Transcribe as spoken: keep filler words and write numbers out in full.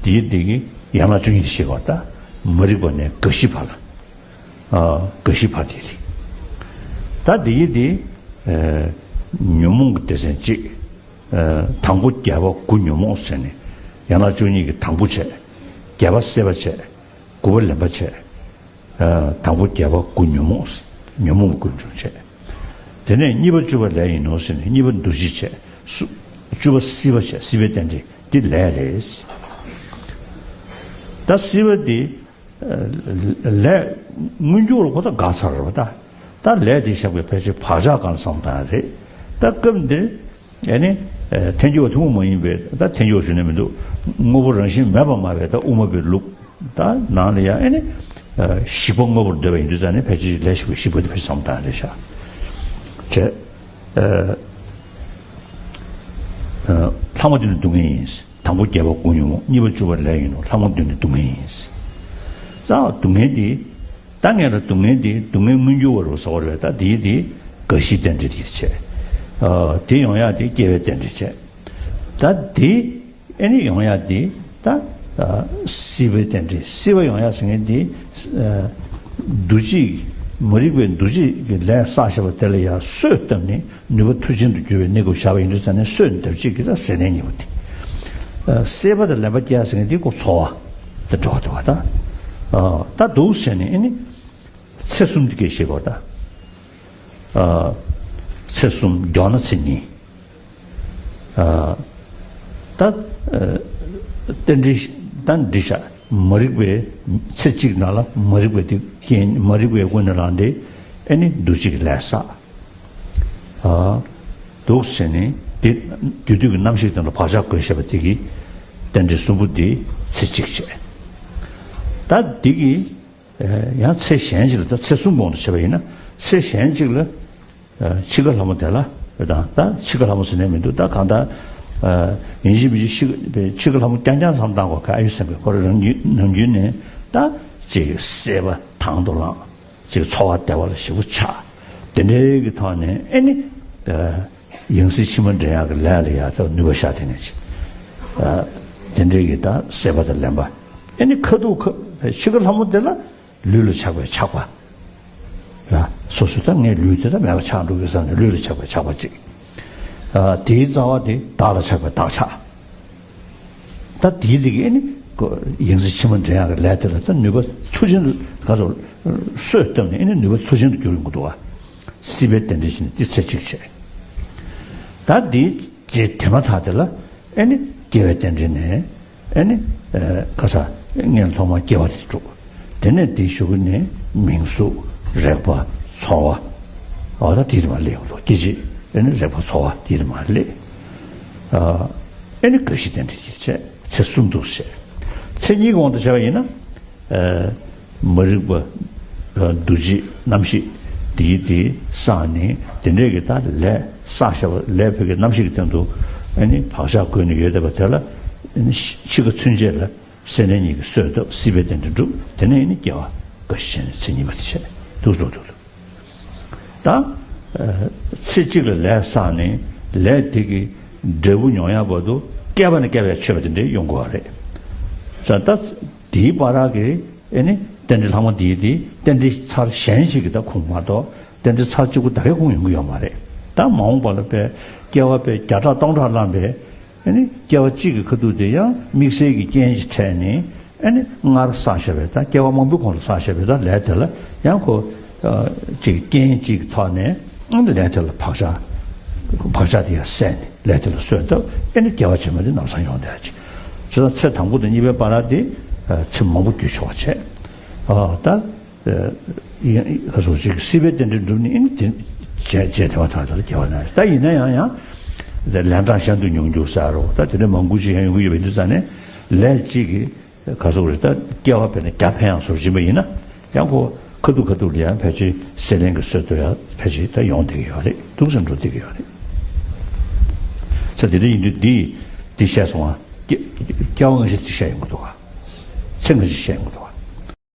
དེའི་དེ་གི་ཡན་ལག་བཅུ་གཉིས་དེ་ཤེས་དགོས་པ་རེད། ད་མ་རིག་པ་ནས་རྒ་ཤི་བར་ལ། ཨ། རྒ་ཤི་བར་དེ་རེད། ད་དེའི་དེ། ཨ། ཉོན་མོངས་ཀྱི་སྡེ་ཚན་གཅིག་ཨ། དང་པོ་བརྒྱད་པ་དགུ་ཉོན་མོངས་ཟེར་ནས། ཡན་ལག་བཅུ་གཉིས་ཀྱི་དང་པོ་བྱས། བརྒྱད་པ་སྲེད་པ་བྱས། དགུ་པ་ལེན་པ་བྱས། ཨ། དང་པོ་བརྒྱད་པ་དགུ་ཉོན་མོངས། ཉོན་མོངས་ཀྱི་ཀུན་འབྱུང་བྱས། དེ་ནས་གཉིས་པ་བཅུ་པ་ལས་ཡིན་ནོ་ཟེར་ནས། གཉིས་པ་འདུ་བྱེད་བྱས། སུ། བཅུ་པ་སྲིད་པ་བྱས། སྲིད་པའི་རྟེན་འབྲེལ་འདི་ལས་རེད། ད་སྲིད་པ་འདི། ཨ། ལས་མངོན་གྱུར་ལ་ཁོ་ད་འགག་ཚར་རེད་པ། ད་ད་ལས་འདི་བཞག་པའི་ཕལ་ཆེར་བག་ཆགས་སྒང་ལ་བསམ་བཏང་ཡ་རེད། ད་སྐབས་འདིར། ཨ་ནི། ཨ། ཐལ་འགྱུར་བ་ཐུན་མོང་མ་ཡིན་པའི། ད་ཐལ་འགྱུར་བ་ཞུ་ནས་མི་འདུག་དངོས་པོ་རང་བཞིན་མེད་པར་སྨྲ་བའི་ད་དབུ་མ་པའི་ལུགས། ད་ནང་ལ་ཡང་། ཨ་ནི། ཨ། ཞིག་པ་དངོས་པོར་འདོད་པ་ཡིན་དུས་ཙང་ནས། ཕལ་ཆེར་ལས་བཞག་པའི་ཞིག་པ་དེ་ཕལ་ཆེར་བསམ་བཏང་རེད་ཤག་བྱས། ཨ། ཨ། ལྷག་མ་བདུན་ནི་སྡུག་བསྔལ་ཡིན། དང་པོ་བརྒྱད་པ་དགུ་ཉོན་མོངས། གཉིས་པ་བཅུ་པ་ལས་ཡིན་ནོ། ལྷག་མ་བདུན་ནི་སྡུག་བསྔལ་ཡིན། ད་སྡུག་བསྔལ་འདི། ད་ངས་ལ་སྡུག་བསྔལ་འདི། སྡུག་བསྔལ་མངོན་གྱུར་བ་རུ་ཟེར་བ་རེད། ད་འདིའི་འདི་རྒ་ཤིའི་རྟེན་འབྲེལ་འདི་བྱས། ཨ། དེ་ཡོང་ཡག་དེ་སྐྱེ་བའི་རྟེན་འབྲེལ་བྱས། ད་འདི། ཨ་ནི་ཡོང་ཡག་འདི་ད། ཨ། སྲིད་པའི་རྟེན་འབྲེལ། སྲིད་པ་ཡོང་ཡག་ཟེར་མཁན་འདི། ཨ། འདུ་བྱེད། མ་རིག་པའི་འདུ་བྱེད་ཀྱི་ལས་བསགས་བཞག་པ་དེ་ལ་ཡང་གསོས་བཏབ་ནས་ནུས་པ་མཐུ་ཅན་དུ་འགྱུར་བའི་གནས་སྐབས་བཞག་པ་ཡིན་དུས་ཙང་ནས། གསོས་བཏབ་བྱེད་ཀྱི་ད་ཟས་ལེན་གཉིས་པོ་དེ། ཨ། སྲེད་པ་དང་ལེན་པ་སྐྱེ་ཡག་ཟེར་མཁན་དེ་ཁོ་ཚོར་བ་དེ་འགྲོ་བ་དེ་བ་ད། ཨ། ད་འདུག་ཟེར་ནས། ཨ་ནི་ཚེ་གསུམ་དེ་སྐད་བཤད་དགོས་ད། ཨ། ཚེ་གསུམ། མགྱོགས་ན་ཚེ་གཉིས། ཨ། ད། ཨ། རྟེན་འབྲེལ་ད་འགྲིག་ཤག་མ་རིག་པའི་ཚེ་གཅིག་ནང་ལ་མ་རིག་པའི་དེ་རྐྱེན། མ་རིག་པའི་ཀུན་ནས་བསླངས་ཏེ། ཨ་ནི་འདུ་བྱེད་ཀྱི་ལས་བསགས། ཨ། འདུག་ཟེར་ནས་དེ་རྒྱུ་དུས་ཀྱི་རྣམ་ཤེས་དེ་ལ་བག་ཆགས་བསྐོས་བཞག་པ་དེ་གི་རྟེན་འབྲེལ་གསུམ་པོ་དེ་ཚེ་གཅིག་བྱས། ད་དེ་གི། ཨ། ཡང་ཚེ་གཞན་ཅིག་ལ། ད་ཚེ་གསུམ་གོང་དུ་བྱས་པ་ཡིན་ན། ཚེ་གཞན་ཅིག་ལ། ཨ། འཆི་ཁ་ལྷ་མོ་དེ་ལ། དང་། ད་འཆི་ཁ་ལྷ་མོ་ཟེར་ནས་མི་འདུག་ད་གང་ལྟར། ཨ། ཡིན་གཅིག་མིན་གཅིག་འཆི། འཆི་ཁ་ལྷ་མོ་རྐྱང་རྐྱང་བསམ་བཏང་དགོས་ག་ཨ་ཡོད་སེམས་ཀྱི་ཁོ་རང་རང་རྒྱུད་ནང་རྒྱུད་ནས། ད་ཅིག་སྲེད་པ་དང་དུ་བླངས། ཅིག་ཚོར་བ་བདེ་བ་ལ་ཞེ་པོ་ཆགས། དེ་འདྲའི་གི་ཐོག་ནས། ཨ་ནི། ཨ། ཡང་སྲིད་ཕྱི་མ་འདྲེན་ཡག་གི་ལས་ལ་ཡ་ད་ནུས་པ་བཞག། དེ་ནས་ཅིག་ཨ། དེ་འདྲའི་གི་ད་སྲེད་པ་དང་ལེན་པ། ཨ་ནི་ཁ་ཐུག་ཁ། འཆི་ཁ་ལྷ་མོ་དེ་ལ་ལུས་ལ་ཆགས་པའི་ཆགས་པ། ལ་སོ་སོ་ད་ངའི་ལུས་དེ་ད་མེད་པ་ཆགས་འགྲོ་གི་བསམ་ནས་ལུས་ལ་ཆགས་པའི་ཆགས་པ་གཅིག་ཨ། དེའི་རྩ་བ་དེ་བདག་ལ་ཆགས་པའི་བདག་ཆགས། ད་དེའི་རིགས་ཨ་ནི་ཡང་སྲིད་ཕྱི་མ་འདྲེན་ཡག་གི་ལས་དེ་ལ་ད་ནུས་པ་མཐུ་ཅན་ག་ཚོད་གསོས་བཏབ་ནས། ཨ་ནི་ནུས་པ་མཐུ་ཅན་དུ་འགྱུར་ཡོང་གི་འདུག་བ། སྲིད་པའི་རྟེན་འབྲེལ་བྱས་ནས་འདི་ཚེ་གཅིག་བྱས། ད་འདིའི་རྗེས་དེ་མ་ཐག་དེ་ལ། ཨ་ནི་སྐྱེ་བའི་རྟེན་འབྲེལ་ནས། ཨ་ནི། ཨ། ག་ས། སྔོན་ཐོག་མར་སྐྱེ་བ་དེ་གྲུབ། དེ་ནས་དེའི་གཞུག་གུ་ནས་མིང་གཟུགས། རེག་པ། ཚོར་བ། འོ་ད་དེ་དེ་མར་སླེབས་ཡོང་འདུག་སྐྱེ་མཆེད། ཨ་ནི་རེག་པ་ཚོར་བ་དེ་དེ་མར་སླེབས། ཨ། ཨ་ནི་རྒ་ཤི་རྟེན་འབྲེལ་གྱིས་བྱས། ཚེ་གསུམ་དུ་བྱས། ཚེ་གཉིས་ཀྱི་དབང་དུ་བྱས་པ་ཡིན་ན། ཨ། མ་རིག་པ། ཨ། འདུ་བྱེད་རྣམ་ཤེས་དེའི་དེ་བསགས་ནས། དེ་འདྲས་ཀྱི་ད་ལས་བསགས་བཞག་པ། ལས་བོད་ཀྱི་རྣམ་ཤེས་ཀྱི་སྟེང་དུ། ཨ་ནི་བག་ཆགས་བསྐོལ་ནས་ཡོད་བསྡད་པ་དེ་ལ། ཨ་ནི་འཆི་ཁ་ཚུན་ཆད་ལ་སྲེད་ལེན་གཉིས་ཀྱིས་གསོས་བཏབ། སྲིད་པའི་རྟེན་འབྲེལ་གྲུབ། དེ་ནས་ཨ་ནི་སྐྱེ་བ་རྒ་ཤི་བྱས་ནས་ཚེ་གཉིས་པ་དེ་བྱས། འདུག་འདུག་འདུག་འདུག་ད། ཨ། ཚེ་གཅིག་ལ་ལས་བསགས་ནས། ལས་དེ་གི་འབྲས་བུ་མྱོང་ཡག་བར་དུ་བསྐལ་པ་ནས་བསྐལ་པར་ཆོད་པ་དེ་འདྲས་ཡོང་དགོས་པ་རེད། ཙང་ད་དེའི་བར་གྱི། ཨ་ནི་རྟེན་འབྲེལ་ལྷག་མ་དེའི་དེ་རྟེན་འབྲེལ་ཚར་གཞན་ཞིག་གི་ད་ཁུངས་མ་གཏོགས། རྟེན་འབྲེལ་ཚར་གཅིག་པུ་ད་གའི་ཁུངས་ཡོང་གི་ཡོད་མ་རེད། ད་མ་འོངས་པ་ལ་དཔེ་སྐྱེ་བ་དཔེ་བརྒྱ་ཕྲག་སྟོང་ཕྲག་བླངས་པའི། ཨ་ནི་སྐྱེ་བ་གཅིག་གི་ཁ་ཐུག་དེ་ཡང་དམིགས་བསལ་གྱི་རྐྱེན་ཞིག་འཕྲད་ནས། ཨ་ནི་སྔར་བསགས་བཞག་པའི། ད་སྐྱེ་བ་མང་པོའི་གོང་ལ་བསགས་བཞག་པའི་ད་ལས་དེ་ལ་ཡང་ཁོ། ཨ། ཅིག་རྐྱེན་གཅིག་གི་ཐོག་ནས། ཨ་ནི་ལས་དེ་ལ་བག་ཆགས། བག་ཆགས་དེ་ཡང་སད་ནས་ལས་དེ་ལ་གསོས་བཏབ། ཨ་ནི་སྐྱེ་བ་རྗེས་མ་དེ་ལམ་སང་ཡོང་བསྡད་ཅིག་བྱས་ཙང་ཚེ་དང་པོ་དང་གཉིས་པའི་བར་དེ། ཨ། ཚེ་མང་པོ་རྒྱུ་ཆོག་བྱས། ཨ། ད། ཨ། ཡིན། ག་སོགས་ཅིག་སྲིད་པའི་རྟེན་འབྲེལ་གྲུབ་ནས། ཨ་ནི་དེ་རྗེས་རྗེས་དེ་མ་ཐག་དེ་ལ་སྐྱེ་བ་ན། ད་ཡིན་ན་ཡང་ཡང་། ད་ལན་གྲངས་གཞན་དུ་མྱོང་འགྱུར་ཟེར་རོ། ད་དེ་འདྲ་མང་པོ་ཅིག་ཡང་ཡོང་གི་ཡོད་པ་ཡིན་དུས་ཙང་ནས། ལས་གཅིག་གིས་ག་སོགས་རེད། ད་སྐྱེ་བ་དཔེར་ན་བརྒྱ་འཕེན་ཡག་བཟོ་འདྲ་ཕྱིན་པ་ཡིན་ན། ཡང་ཁོ་ཁ་ཐུག་ཁ་ཐུག་ལ་ཡང་ཕལ་ཆེར་སྲེད་ལེན་གྱི་སྲོལ་དུ་ཡང་ཕལ་ཆེར་ད་ཡོང་བསྡད་ཀྱི་ཡོད་རེད། འདུག་སེ་འགྲོ་བསྡད་ཀྱི་ཡོད་རེད། ས་དེ་འདྲ་ཡིན་དུས་འདི་འདི་བཤད་སོང་ང་། སྐྱེ་སྐྱེ་བ་སྔ་ཕྱི་ཅིག་བཤད་ཡོང་གི་འདུག་ག་ཚེ་སྔ་ཕྱི་བཤད་ཡོང་གི་འདུག་ག